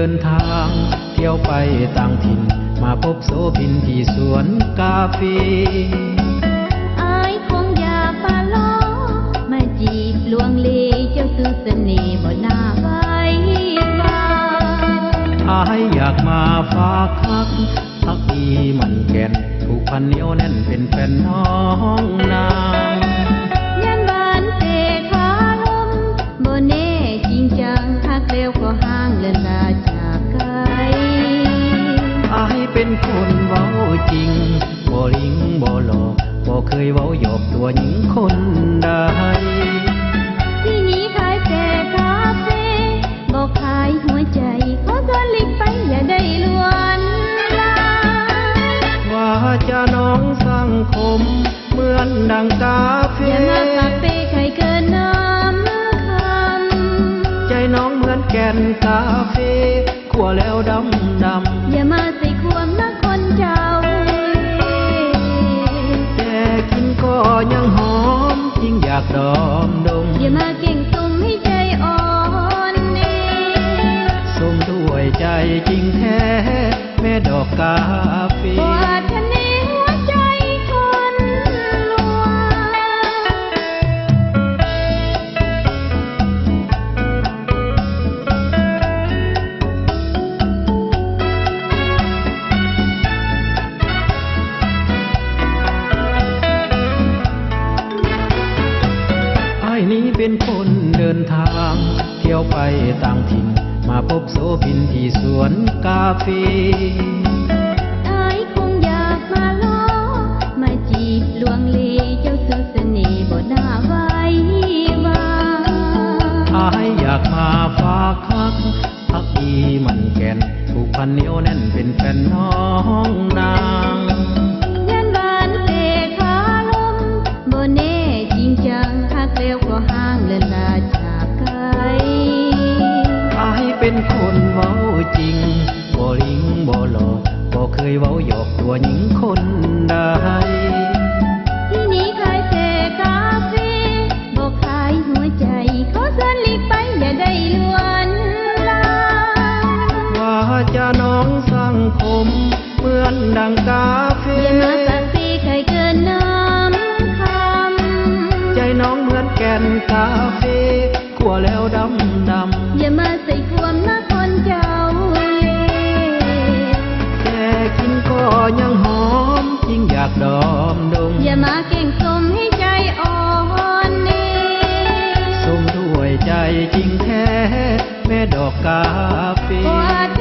ເດີນທາງທ່ຽວໄປຕ່າງຖິ່ນ ມາພົບໂສພິນທີ່ສວນກາເຟ. ອ້າຍຄົງຢ່າປະລໍ ມາຈີບລວງເລ ເຈົ້າຕູ້ສະເໜ່ບໍ່ໜ້າໄຫວວາ. ອ້າຍຢາກມາຝາກຮັກ ພັກດີໝັ້ນແກ່ນ ຜູກພັນໜຽວແໜ້ນເປັນແຟນນ້ອງນາງ. ຢ້ານຫວານແຕ່ຄາລົມ ບໍ່ແນ່ຈິງຈັງ ຮັກແລ້ວກໍຮ້າງເລີນລາຈາກໄກ. ອ້າຍເປັນຄົນເວົ້າຈິງ ບໍ່ລິງບໍ່ຫຼອກ ບໍ່ເຄີຍເວົ້າຫຍອກຕົວຍິງຄົນໃດ. ທີ່ນີ້ຂາຍແຕ່ກາເຟ ບໍ່ຂາຍຫົວໃຈ ຂໍຊວນຫຼີກໄປ ຢ່າໄດ້ລວນລາມ. ວາຈານ້ອງສັງຄົມ ເໝືອນດັ່ງກາເຟ ຢ່າມາປາກເປໄຂ່ເກີນນ້ຳຄຳ. ໃຈນ້ອງເໝືອນແກ່ນກາເຟ ຂົ້ວແລ້ວດຳໆ ຢ່າມາໃສ່ຄວາມນະຄົນເຈົ້າ. ແຕ່ກິ່ນກໍຍັງຫອມ ຈິງຢາກດອມດົມ ຢ່າມາແກ້ງຊົມໃຫ້ໃຈອ່ອນເນ. ຊົມດ້ວຍໃຈຈິງແທ້ ແມ່ດອກກາເຟ ບໍ່ອາດທະເນຫົວໃຈຄົນລວງ. ອ້າຍນີ້ເປັນຄົນເດີນທາງ ທ່ຽວໄປຕ່າງຖິ່ນ ມາພົບໂສພິນທີ່ສວນກາເຟ. ອ້າຍຄົງຢາກມາຫຼອກ ມາຈີບລວງເລ ເຈົ້າສູ່ສະເໜ່ບໍ່ໜ້າໄຫວວາ. ອ້າຍຢາກມາຝາກຮັກ ພັກດີໝັ້ນແກ່ນ ຜູກພັນໜຽວແໜ້ນເປັນແຟນນ້ອງນາງ. ຢ້ານຫວານແຕ່ຄາລົມ ບໍ່ແນ່ຈິງຈັງ ຮັກແລ້ວກໍຮ້າງເລີນລາຈາກໄກ. ອ້າຍເປັນຄົນເວົ້າຈິງ ບໍ່ລິງບໍ່ຫຼອກ ບໍ່ເຄີຍເວົ້າຫຍອກຕົວຍິງຄົນໃດ. ທີ່ນີ້ຂາຍແຕ່ກາເຟ ບໍ່ຂາຍຫົວໃຈ ຂໍເຊີນຫຼີກໄປ ຢ່າໄດ້ລວນລາມ. ວາຈານ້ອງສັງຄົມ ເໝືອນດັ່ງກາເຟ ຢ່າມາປາກເປໄຂ່ເກີນນ້ຳຄຳ. ໃຈນ້ອງເໝືອນແກ່ນກາເຟ ຂົ້ວແລ້ວດຳໆ ຢ່າມາໃສ່ຄວາມນະຄົນເຈົ້າເລ. ແຕ່ກິ່ນກໍຍັງຫອມ ຈິງຢາກດອມດົມ ຢ່າມາແກ້ງຊົມໃຫ້ໃຈອ່ອນເນ. ຊົມດ້ວຍໃຈຈິງແທ້ ແມ່ດອກກາເຟ ບໍ່ອາດ